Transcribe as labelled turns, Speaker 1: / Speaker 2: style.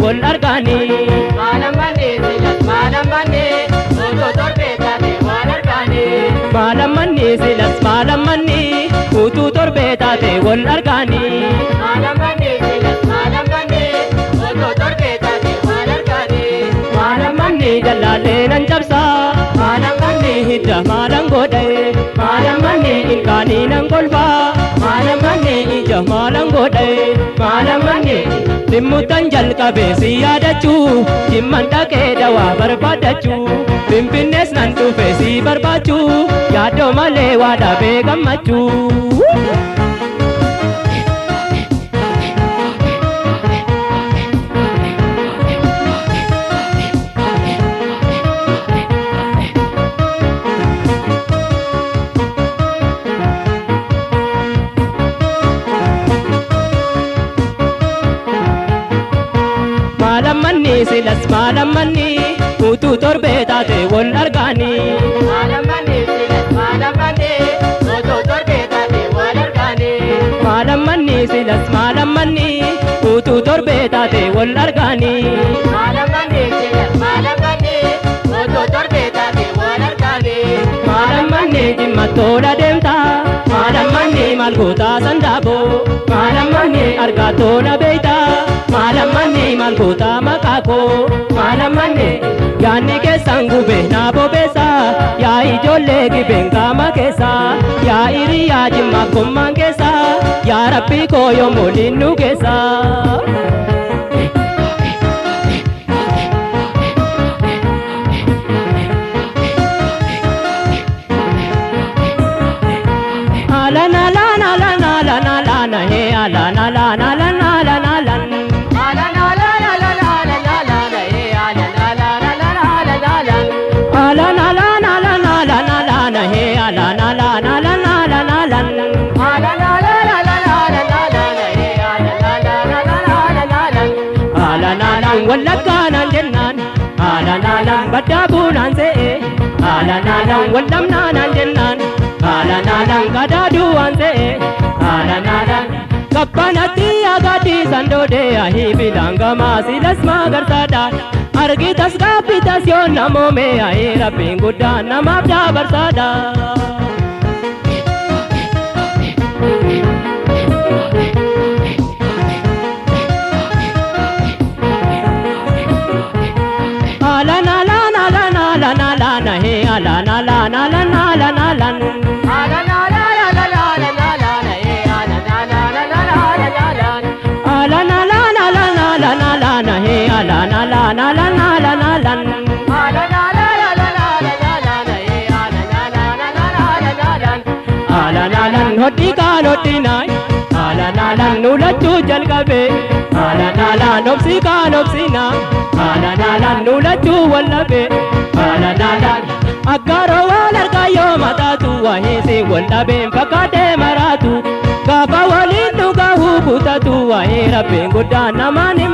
Speaker 1: wal argaanii.
Speaker 2: Maalammanni silas maalammanni otoo torbee taate wal argaanii.
Speaker 1: Maalammanni silas maalammanni utuu torbee taate wal argaanii.
Speaker 2: Maalammanni silas maalammanni otoo torbee taate wal argaanii.
Speaker 1: Maalammanni jallaalee nan cabsaa, maalammanni hidda maalan godhe, maalammanni ilkaanii nan kolfaa, maalammanni ija maalan godhe, maalammanni dhimmutan jalqabe si yaadachuu, jimman dhaqee dawaa barbaadachuu, finfinnees nan dhufe si barbaachuu, yaaddoo malee waa dhabee gammachuu. Maalammanni silas maalammanni utuu torbee taate wal argaanii.
Speaker 2: Maalammanni silas maalammanni otoo torbee taate wal argaanii.
Speaker 1: Maalammanni silas maalammanni utuu torbee taate wal argaanii.
Speaker 2: Maalammanni silas maalammanni otoo torbee taate wal argaanii.
Speaker 1: Maalammanni jimma tola deemta, maalammanni maal gootaa sandaaboo, maalammanni argaa tola beeyta, maalammanni maal gootaa maqaakoo, maalammanni yaanni keessan gube naa bobeessa, yaa ijoollee gibeen qaama keessa, yaa hiriyaa jimmaaf gommaan keessa, yaa rabbii koo yommuu nu keessa. Alan alan alan alan alan he alan alan alan alan alan.
Speaker 2: Alan alan alan alan alan ee alan alan alan alan alan.
Speaker 1: Alan alan alan alan alan he alan alan alan alan alan.
Speaker 2: Alan alan alan alan alan ee alan alan alan alan alan.
Speaker 1: Alan alan wallaggaanaan jennaan, alan alan baddaa buunaan se'e, alan alan wallamnaanaan jennaan, alan alan gadaaduu se'e, alan alan kabbanatti agadii sandoodee ahii bilaan gamaa silas magarsaadha. Argitas gaabbitas yoo namoome ahii rabbiin guddaan namaaf dabarsaadha. Alan alan alan alan alan he alan alan alan alan alan.
Speaker 2: Alan alan alan alan alan ee alan alan alan alan alan.
Speaker 1: Alan alan alan alan alan he alan alan alan alan alan.
Speaker 2: Alan alan alan alan alan ee alan alan alan alan alan.
Speaker 1: Alan alan hodhi kaan hodhinaay, alan alan nulachuu jalqabe, alan alan obsi kaan obsina, alan alan nulachuu wallabe, alan alan aggaaroo waan argaa yoo mataatu wahiisi wallabeen fakkaatee maraatu, gaafa waliin dhugahuu kutatu wahii rabbiin guddaan namaan hin